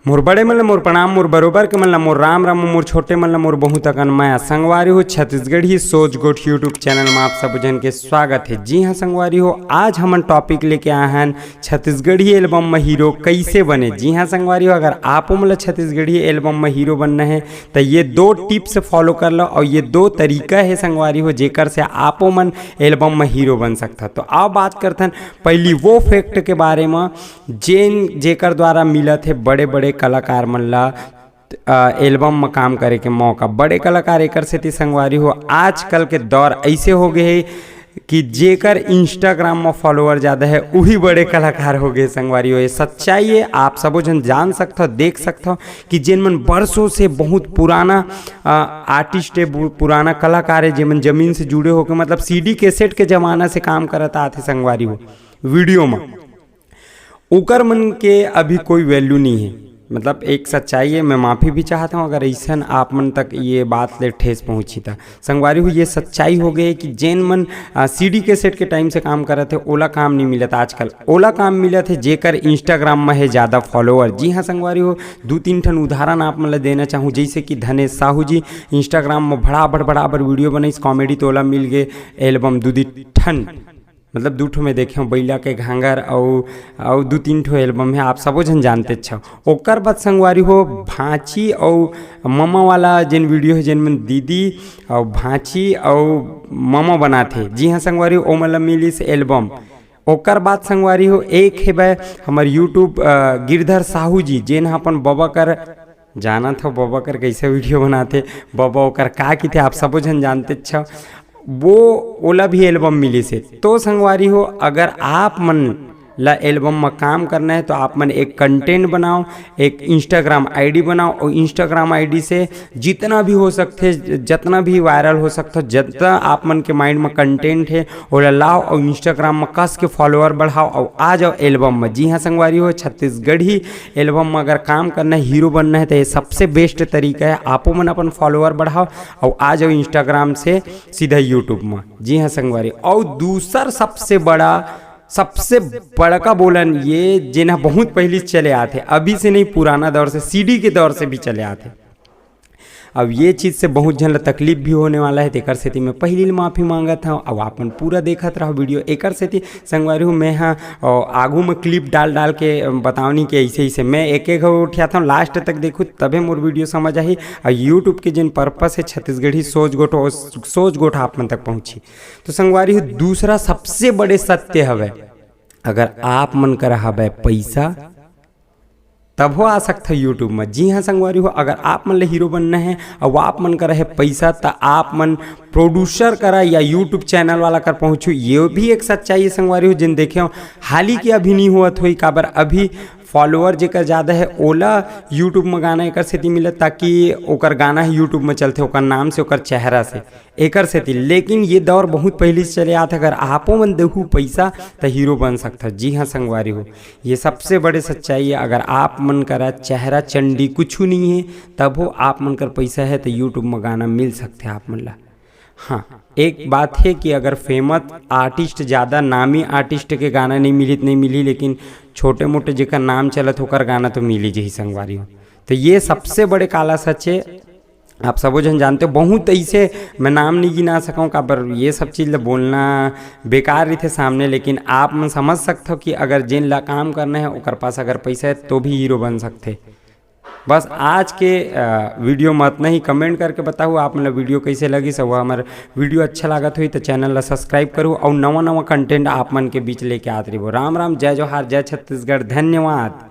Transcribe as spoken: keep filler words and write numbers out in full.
मोर बड़े मन ल मोर प्रणाम, मोर बरोबर के मन ल मोर राम राम, मोर छोटे मन ल मोर बहुत अकन मया। संगवारी हो, छत्तीसगढ़ी सोच गोठ YouTube चैनल म आप सब झन के स्वागत हे। जी हाँ संगवारी हो, आज हमन टॉपिक लेके आए हन छत्तीसगढ़ी एल्बम म हीरो कैसे बने। जी हाँ संगवारी हो, अगर आपो मन ल छत्तीसगढ़ी एल्बम म हीरो बनना हे त ये दो टिप्स फॉलो कर लो और ये दो तरीका हे संगवारी हो, जेकर से आपो मन एल्बम म हीरो बन सकथा। तो आओ बात करथन पहली वो फैक्ट के बारे म, जेन जेकर द्वारा मिलत हे बड़े बड़े कलाकार मन ला, अ, एल्बम म काम करे के मौका। बड़े कलाकार एकर सेती संगवारी हो, आजकल के दौर ऐसे हो गए हे कि जेकर Instagram म फॉलोअर ज्यादा हे, उही बड़े कलाकार हो गए संगवारी हो। ये सच्चाई हे, आप सबो झन जान सकथो, देख सकथो कि जेन मन बरसों से बहुत पुराना, अ, आर्टिस्ट हे, बु-, पुराना कलाकार हे, जेमन जमीन से जुड़े होके, मतलब सीडी कैसेट के जमाना से काम करत आथे संगवारी हो, वीडियो म ओकर मन के अभी कोई वैल्यू नहीं है। मतलब एक सच्चाई है, मैं माफ़ी भी चाहता हूँ अगर ऐसन आप मन तक ये बात ले ठेस पहुँची था। संगवारी हो, ये सच्चाई हो गई है कि जेन मन, आ, सीडी कैसेट के टाइम से काम करत है, ओला काम नहीं मिलत आजकल। ओला काम मिलत है जेकर Instagram में है ज़्यादा फॉलोअर। जी हाँ संगवारी हो, दो तीन ठन उदाहरण आप मन ला देना चाहूँ, जैसे कि धनेश साहू जी Instagram में बराबर बराबर वीडियो बनाइस, कॉमेडी तो ओला मिल गए एल्बम दू दी ठन, मतलब दू ठो मैं देखे हूँ, बैला के घांगर अउ, अउ दू तीन ठो एल्बम है, आप सबो झन जानते छव। ओकर बाद संगवारी हो, भांची अउ ममा वाला जेन वीडियो है, जेन मन दीदी अउ भांची अउ ममा बनाथे, जी हाँ संगवारी हो, ओमन ला मिलिस एल्बम। ओकर बाद संगवारी हो, एक हे बे हमर YouTube, अ, गिरधर साहू जी, जेन ह अपन बबा कर, जानत हो बबा कर कैसे वीडियो बनाथे, बबा ओकर का किथे, आप सबो झन जानते छव। वो ओला भी एल्बम मिलिस हे। तो संगवारी हो, अगर आप मन ला एल्बम म काम करना है तो आप मन एक कंटेंट बनाओ, एक Instagram आईडी बनाओ और Instagram आईडी से जितना भी हो सकथे, जतना भी वायरल हो सकथे, जतना आप मन के माइंड म कंटेंट है, ओला लाओ और Instagram म कस के फॉलोअर बढ़ाओ और आ जाओ एल्बम म। जी हाँ संगवारी हो, छत्तीसगढ़ी एल्बम म अगर काम करना है, हीरो बनना है, तो ये सबसे बेस्ट तरीका है। आपो मन अपन फॉलोअर बढ़ाओ और आ जाओ Instagram से सीधा YouTube म। जी हाँ संगवारी, और दूसर सबसे बड़ा, सबसे बड़का बोलन ये, जेन ह बहुत पहली चले आथे, अभी से नहीं, पुराना दौर से, सीडी के दौर से भी चले आथे। अब ये चीज़ से बहुत झन ला तकलीफ भी होने वाला है, तेकर सेती मैं पहली ले माफ़ी मांगत हूँ। अब आप मन पूरा देखत रहो वीडियो। एकर सेती संगवारी हो, मैं ह, अ, आगू में क्लिप डाल डाल के, अ, बतावनी कि ऐसे ऐसे मैं एक एक उठियात हूँ, लास्ट तक देखू तबे मोर वीडियो समझ आही। और YouTube के जिन पर्पस है छत्तीसगढ़ी सोच गोठ, वो सोच गोठ आप मन तक पहुँची। तो संगवारी हो, दूसरा सबसे बड़े सत्य हवे, अगर आप मन करा हवे पैसा, तभो आ सकथे YouTube में। जी हाँ संगवारी हो, अगर आप मन ले हीरो बनना है और आप मन करा है पैसा, त आप मन प्रोड्यूसर करा या YouTube चैनल वाला कर पहुँचू। ये भी एक सच्चाई है संगवारी हो, जिन देखे हो, हाली के अभी नहीं हुआ थोई, काबर अभी फॉलोअर जेकर ज़्यादा है, ओला YouTube में गाना एकर सेती मिलत, ताकि ओकर गाना है YouTube में चलथे, ओकर नाम से, ओकर चेहरा से, एकर सेती। लेकिन ये दौर बहुत पहली से चले आत है, अगर आपो मन देहू पैसा, त हीरो बन सकथा। जी हाँ संगवारी हो, ये सबसे बड़े सच्चाई है। अगर आप मन करा चेहरा चंडी कुछ नहीं है, तभो आप मन कर पैसा है, तो YouTube में गाना मिल सकथे आप मन ला। हाँ, एक बात है कि अगर फेमस आर्टिस्ट, ज़्यादा नामी आर्टिस्ट के गाना नहीं मिली त नहीं मिली, लेकिन छोटे मोटे जेकर नाम चलत, ओकर गाना तो मिली जही संगवारी हो। तो ये सबसे बड़े काला सच है। आप सबो झन जानते हो, बहुत ऐसे, मैं नाम नहीं गिना सकूँ, काबर ये सब चीज़ ला बोलना बेकार रहिथे सामने, लेकिन आप मन समझ सकते हो कि अगर जेन ला काम करना है, ओकर पास अगर पैसा है, तो भी हीरो बन सकथे। बस आज के, अ, वीडियो में अतना ही। कमेंट करके बताओ आप मन ला वीडियो कैसे लगिस, अउ हमर वीडियो अच्छा लागत होही तो चैनल ला सब्सक्राइब करू, अउ नवा नवा कंटेंट आप मन के बीच लेके आत रहिबो। राम राम, जय जोहार, जय छत्तीसगढ़, धन्यवाद।